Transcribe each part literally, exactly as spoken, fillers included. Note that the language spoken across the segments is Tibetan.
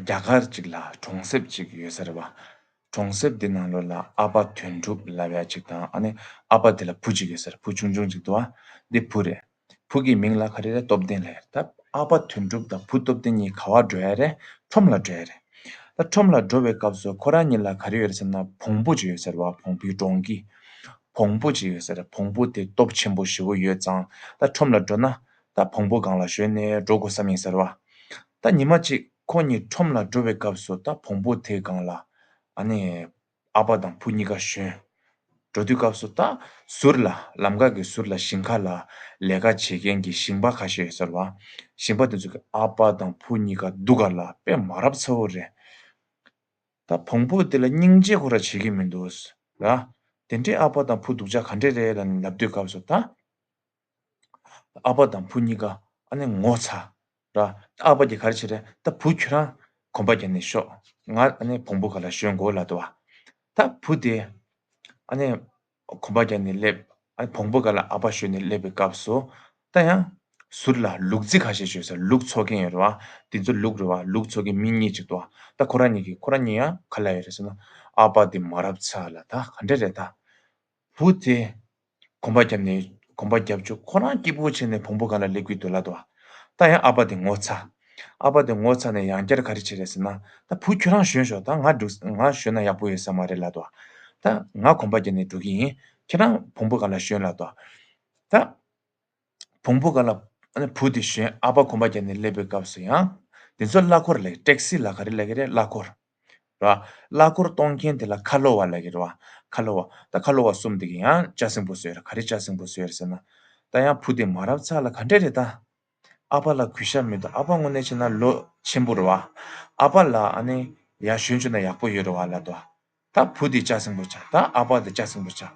རྒྱ་གར་ཅིག་ལ་གྲོང་གསེབ་ཅིག་ཡོད་ས་རེད་བ། གྲོང་གསེབ་འདི་ནང་ལོགས་ལ་ཨ་ཕ་དོན་གྲུབ་ལབ་ཡ་ཅིག་དང་། ཨ་ནི་ཨ་ཕ་དེ་ལ་བུ་ཅིག་ཡོད་ས་རེད། བུ་ཆུང་ཆུང་ཅིག་འདུག་བ། འདི་བུ་རེད། བུ་གི་མིང་ལ་ག་རེ་རེད། སྟོབས་ལྡན་ལབ་ཡ་རེད། ད་ཨ་ཕ་དོན་གྲུབ་དང་བུ་སྟོབས་ལྡན་གཉིས་ག་བ་འགྲོ་ཡ་རེད། ཁྲོམ་ལ་འགྲོ་ཡ་རེད། ད་ཁྲོམ་ལ་འགྲོ་བའི་སྐབས་སུ་ཁོ་རང་གཉིས་ལ་ག་རེ་ཡོད་རེད་ཟེར་ན་བོང་བུ་ཅིག་ཡོད་ས་རེད་བ། བོང་བུའི་སྒྲོང་གི་བོང་བུ་ཅིག་ཡོད་ས་རེད། བོང་བུ་དེ་སྟོབས་ཆེན་པོ་ཞེ་པོ་ཡོད་ཙང་། ད་ཁྲོམ་ལ་འགྲོ་ན་ད་བོང་བུ་སྒང་ལ་ཞོན་ནས་འགྲོ་དགོས་བསམ་ཡིན་ས་རེད་བ། ད་ཉི་མ་གཅིག་ཁོ་གཉིས་ཁྲོམ་ལ་འགྲོ་བའི་སྐབས་སུ་ད་བོང་བུ་དེའི་སྒང་ལ་ཨ་ནི་ཨ་ཕ་དང་བུ་གཉིས་ཀ་ཞོན། འགྲོ་དུས་སྐབས་སུ་ད་ཟུར་ལ་ལམ་ཁ་གི་ཟུར་ལ་ཞིང་ཁ་ལ་ལས་ཀ་བྱེད་མཁན་གྱི་ཞིང་པ་ཁ་ཤས་ཡོད་ས་རེད་བ། ཞིང་པ་དེ་ཚོ་གི་ཨ་ཕ་དང་བུ་གཉིས་ཀ་སྡུག་ག་ལ་དཔེ་མ་རབས་ཚ་བོ་རེད། ད་བོང་བུ་དེ་ལ་སྙིང་རྗེ་ཁོ་ར་བྱེད་ཀྱི་མི་འདུག་ར། དེ་འདྲའི་ཨ་ཕ་དང་བུ་སྡུག་ཅག་ག་འདྲས་རེད་ལབ་དུས་སྐབས་སུ་ད་ཨ་ཕ་དང་བུ་གཉིས་ཀ་ཨ་ནི་ངོ་ཚ་ར། ཨ་ཕ་གིས་ག་རེ་བྱེད་རེད། ད་བུ་ཁྱོད་རང་གོམ་པ་བརྒྱབ་ནས་ཤོག་ང་ཨ་ནི་བོང་བུ་སྒང་ལ་ཞོན་དགོས་ལབ་འདུག་བ། ད་བུ་དེ་ཨ་ནི་གོམ་པ་བརྒྱབ་ནས་སླེབས། ཨ་ནི་བོང་བུ་སྒང་ལ་ཨ་ཕ་ཞོན་ནས་སླེབས་པའི་སྐབས་སུ་ད་ཡང་ཟུར་ལ་ལུག་རྫི་ཁ་ཤས་ཡོད་ས། ལུག་འཚོ་མཁན་ཡོད་རེད་བ། དེ་ཚོ་ལུག་རེད་བ། ལུག་འཚོ་མཁན་མི་གཉིས་ཅིག་འདུག་བ། ད་ཁོ་རང་གཉིས་ཀྱིས་ཁོ་རང་གཉིས་ཡང་ག་ལབ་ཡོད་རེད་ཟེར་ན། ཨ་ཕ་དེ་མ་རབས་ཚ་ལ་ད་ག་འདྲས་རེད། ད་བུ་དེ་གོམ་པ་བརྒྱབ་ནས་གོམ་པ་བརྒྱབ་བཅུག་ཁོ་རང་སྐྱིད་པོ་བྱས་ནས་བོང་བུ་སྒང་ལ་སླེབས་ཀྱི་འདུག་ལབ་འདུག་བ། ད་ཡང་ཨ་ཕ་དེ་ངོ་ཚ། ཨ་ཕ་དེ་ངོ་ཚ་ནས་ཡང་བསྐྱར་ག་རེ་བྱེད་རེད་ཟེར་ན། ད་བུ་ཁྱོད་རང་ཞོན་ཤོག་ད་ང་འགྲོ་ང་ཞོན་ན་ཡག་པོ་ཡོད་ས་མ་རེད་ལབ་འདུག་བ། ད་ང་གོམ་པ་བརྒྱབ་ནས་འགྲོ་གི་ཡིན། ཁྱེད་རང་བོང་བུ་སྒང་ལ་ཞོན་ལབ་འདུག་བ། ད་བོང་བུ་སྒང་ལ་ཨ་ནི་བུ་དེ་ཞོན། ཨ་ཕ་གོམ་པ་བརྒྱབ་ནས་སླེབས་པའི་སྐབས་སུ་ཡང་དེ་ཚོ་གླ་འཁོར་ལབ། ཊེག་སི་ལ་ག་རེ་ལབ་ཀྱི་རེད། གླ་འཁོར་ར། གླ་འཁོར་གཏོང་མཁན་དེ་ལ་ཁ་ལོ་བ་ལབ་ཀྱི་རེད་བ། ཁ་ལོ་བ། ད་ཁ་ལོ་བ་གསུམ་དེ་གིས་ཡང་ལྕགས་སྲིན་པོ་བཟོས་རེད། ག་རེ་ལྕགས་སྲིན་པོ་བཟོས་རེད་ཟེར་ན། ད་ཡང་བུ་དེ་མ་རབས་ཚ་ལ་ག་འདྲས་རེད་ད། ཨ་ཕ་ལ་གུས་ཞབས་མི་འདུག་ཨ་ཕ་དངོས་གནས་བྱས་ན་ལོ་ཆེན་པོ་རེད་བ། ཨ་ཕ་ལ་ཨ་ནི་ཡར་ཞོན་བཅུག་ན་ཡག་པོ་ཡོད་རེད་བ་ལབ་འདུག་ད་བུ་དེ་ལྕགས་སྲིན་པོ་ཆགས། ད་ཨ་ཕ་དེ་ལྕགས་སྲིན་པོ་ཆགས།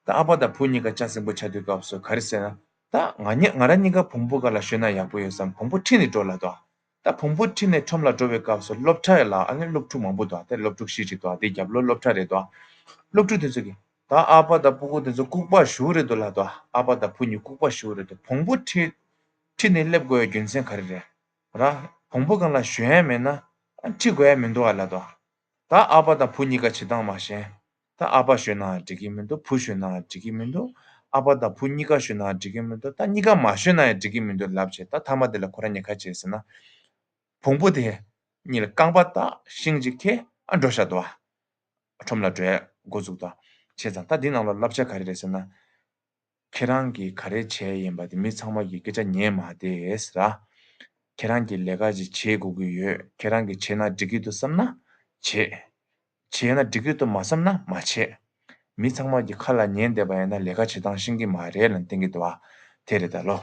ད་ཨ་ཕ་དང་བུ་གཉིས་ཀ་ལྕགས་སྲིན་པོ་ཆགས་དུས་སྐབས་སུ་ག་རེ་ཟེར་ན། ད་ང་གཉིས་ང་རང་གཉིས་ཀ་བོང་བུ་སྒང་ལ་ཞོན་ན་ཡག་པོ་ཡོད་བསམ། བོང་བུ་ཁྲིད་ནས་འགྲོ་ལབ་འདུག་ད་བོང་བུ་ཁྲིད་ནས་ཁྲོམ་ལ་འགྲོ་བའི་སྐབས་སུ་སློབ་གྲྭ་ལ་ཨ་ནི་སློབ་ཕྲུག་མང་པོ་འདུག་དེ་སློབ་ཕྲུག་བཞི་ཅིག་འདུག་དེ་རྒྱབ་ལོགས་སློབ་གྲྭ་རེད་འདུག་སློབ་ཕྲུག་དེ་ཚོ་གིས་ད་ཨ་ཕ་དང་སྤུ་གུ་དེ་ཚོ་ལྐུགས་པ་ཞེ་པོ་རེད་འདུག་ལབ་འདུག་ཨ་ཕ་དང་བུ་གཉིས་ལྐུགས་པ་ཞེ་པོ་རེད་འདུག་བོང་བུ་ཁྲིད་ཁྲིད་ནས་སླེབས་དགོས་པའི་རྒྱུ་མཚན་ག་རེ་རེད། ར། བོང་བུ་སྒང་ལ་ཞོན་ཡ་མེད་ན་ཨ་ཁྲིད་དགོས་ཡ་མི་འདུག་ཨ་ལབ་འདུག་ད་ཨ་ཕ་དང་བུ་གཉིས་ཀ་བྱེད་སྟངས་མ་ཤེས། ད་ཨ་ཕ་ཞོན་ན་ཡང་འགྲིག་གི་མི་འདུག་བུ་ཞོན་ན་ཡང་འགྲིག་གི་མི་འདུག་ཨ་ཕ་དང་བུ་གཉིས་ཀ་ཞོན་ན་ཡང་འགྲིག་གི་མི་འདུག་ད་གཉིས་ཀ་མ་ཞོན་ན་ཡང་འགྲིག་གི་མི་འདུག་ལབ་བྱས། ད་མཐའ་མ་དེ་ལ་ཁོ་རང་གཉིས་ཀ་བྱས་ཟེར་ན། བོང་བུ་དེ་གཉིས་ལ་རྐང་པ་བཏགས། ཤིང་གཅིག་ཁྱེར། ཨ་འགྲོ་བཞག་འདུག་བ། ཁྲོམ་ལ་འགྲོ་ཡ་འགོ་བཙུགས་དང་། བྱས་ཙང་ད་འདི་ནང་ལ་བསླབ་བྱ་ག་རེ་རེད་ཟེར་ན། ཁྱེད་རང་གིས་ག་རེ་བྱས་ཡིན་པ་དེ་མི་ཚང་མ་གིས་སྐད་ཆ་ཉན་མ་བསྡད་ཟེར། ཁྱེད་རང་གིས་ལས་ཀ་ཅིག་བྱེད་དགོས་ཀྱི་ཡོད། ཁྱེད་རང་གིས་བྱས་ན་འགྲིག་གི་འདུག་བསམ་ན་བྱེད། བྱས་ན་འགྲིག་གི་འདུག་མ་བསམ་ན་མ་བྱེད། མི་ཚང་མ་གི་ཁ་ལ་ཉན་བསྡད་པ་ཡིན་ན་ལས་ཀ་བྱེད་སྟངས་ཤེས་ཀྱི་མ་རེད་ལབ་བསྟན་གྱི་འདུག་བ། དེ་རེད་ད་ལོ།